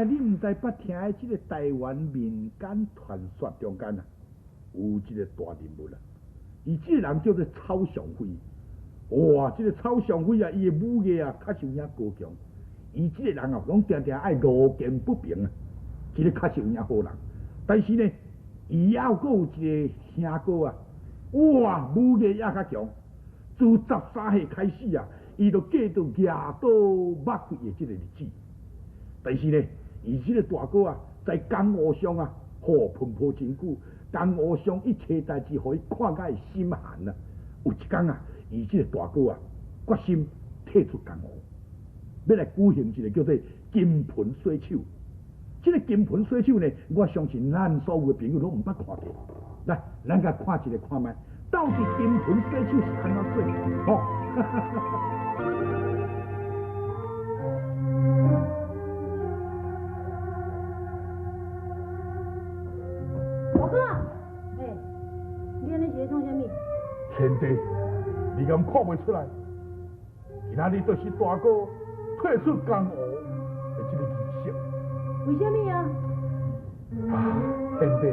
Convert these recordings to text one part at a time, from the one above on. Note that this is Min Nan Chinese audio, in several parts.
你毋知捌聽的這個台灣民間傳說中間啊，有一個大人物啊，伊這個人叫做草上飛。哇，這個草上飛啊，伊的武藝啊，確實有影高強。伊這個人啊，攏定定愛路見不平啊，這個確實有影好人。但是呢，伊猶閣有一個兄哥啊，哇，武藝也較強。自13歲開始啊，伊就過著舉刀擘開的這個日子。但是呢，伊這個大哥啊，在江湖上啊，吼奔波真久，江湖上一切代誌，予伊看甲會心寒啊。有一工啊，伊這個大哥啊，決心退出江湖，欲來舉行一個叫做金盆洗手。這個金盆洗手呢，我相信咱所有的朋友攏毋捌看過。來，咱共看一下看覓，到底金盆洗手是按怎做？吼！大哥，欸，你按呢是咧創啥物？賢弟，你敢看袂出來？今仔日就是大哥退出江湖的這個儀式。為啥物啊？啊，賢弟，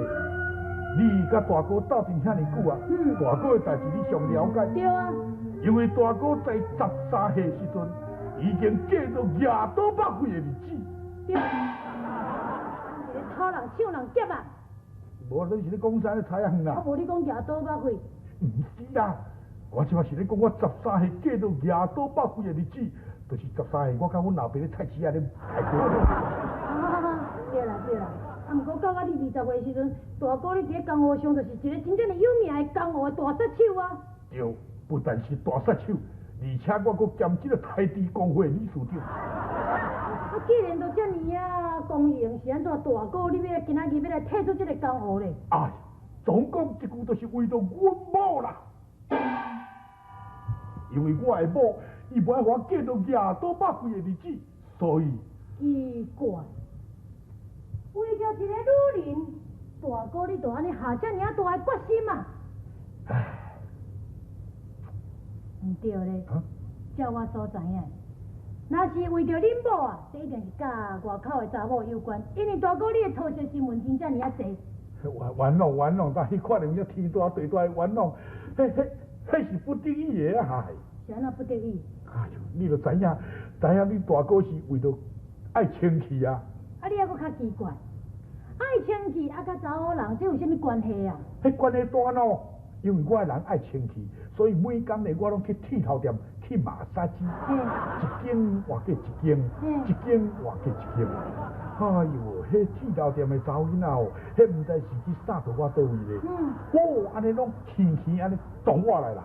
你佮大哥鬥陣遐爾久啊，大哥的代誌你上了解。對啊。因為大哥在13歲時陣，已經過著舉刀擘開的日子。對。是咧偷人搶人劫啊！無，你是咧講啥咧？猜啊遠啦！啊，無你講舉刀擘開。毋是啦，我這擺是咧講我十三歲過著舉刀擘開的日子，就是十三歲我佮阮老爸咧菜市仔咧開刀。啊，對啦對啦，啊，毋過到我你20歲時陣，大哥你佇咧江湖上就是一個真正的有名的江湖的大殺手啊。對，不但是大殺手，而且我閣兼這個台豬公會理事長。啊，既然都遮爾啊光榮，是按怎大哥你欲今仔日欲來退出這個江湖咧？哎，總講一句，就是為著阮某啦。因為我的某，伊無愛予我過著舉刀擘開的日子，所以奇怪，為著一個女人，大哥你就按呢下遮爾啊大的決心啊？唉，毋對咧，照我所知影，若是為著恁某啊，這一定是佮外口的查某有關，因為大哥你的桃色新聞真遮爾啊濟。冤枉冤枉，但彼可能叫天大地大的冤枉，彼彼彼是不得已的啊！是按怎不得已？哎喲，你著知影，知影你大哥是為著愛清氣啊！啊，你猶閣較奇怪，愛清氣啊，佮查某人這有啥物關係啊？彼關係大喏，因為我的人愛清氣，所以每工呢，我攏去剃頭店去馬殺雞，一間換過一間，一間換過一間。哎喲，彼剃頭店的查某囡仔哦，彼毋知是去掃著我佗位咧。哦，按呢攏輕輕按呢撞我來啦。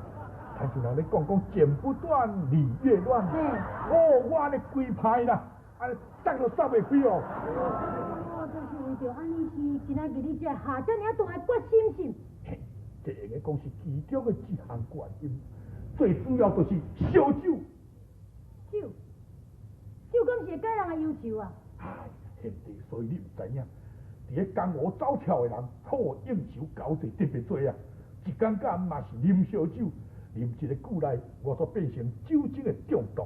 親像人咧講講剪不斷，理越亂。哦，我按呢規排啦，按呢塞都塞袂開哦。哦，就是為著按呢是今仔日你才下遮爾大的決心是？嘿，這會用講是其中的一項原因，最主要就是燒酒。酒，酒敢是會解人的憂愁啊？唉，賢弟，所以你毋知影，佇咧江湖走跳的人，好應酬交際特別濟啊。一工到暗嘛是啉燒酒，啉一個久來，我煞變成酒精的中毒。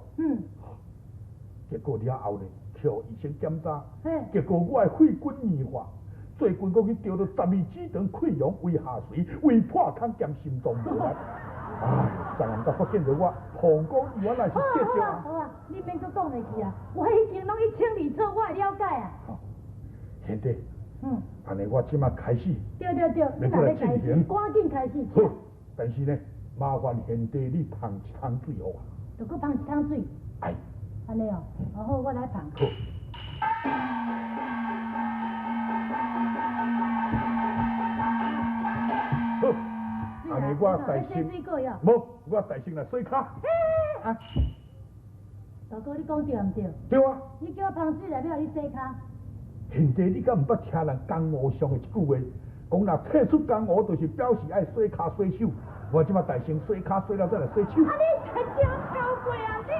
結果了後呢，去予醫生檢查，結果我的血管硬化，最近閣去著著十二指腸潰瘍、胃下垂、胃破空兼心臟無力。唉，昨暗才發現著我膀胱原來是結石。好啊好啊，你免閣講落去啊，我已經攏一清二楚，我會了解啊。賢弟，按呢我這馬開始。對對對，你若欲開始，趕緊開始。好，但是呢，麻煩賢弟你捧一桶水予我。就閣捧一桶水。哎。按呢哦，好，我來捧。好。好，按呢我代先，無，我代先來洗跤。啊。大哥，你講對毋對？對啊。你叫我捧水來，欲予你洗跤。賢弟，你敢毋捌聽人江湖上的一句話？講若退出江湖，就是表示愛洗跤洗手。我這馬代先洗跤洗了，再來洗手。啊！你真正超過啊你！